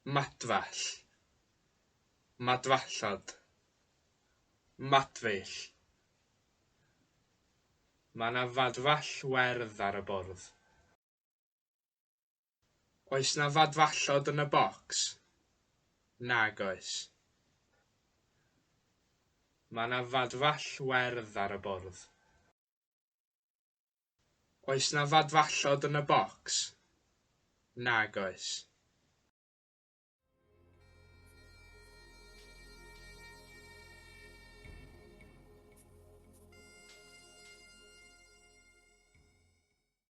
Madfall. Madfallod. Madfeill. Mae 'na fadfall werdd ar y bwrdd. Oes 'na fadfallod yn y bocs? Nag oes. Mae 'na fadfall werdd ar y bwrdd. Oes 'na fadfallod yn y bocs? Nag oes.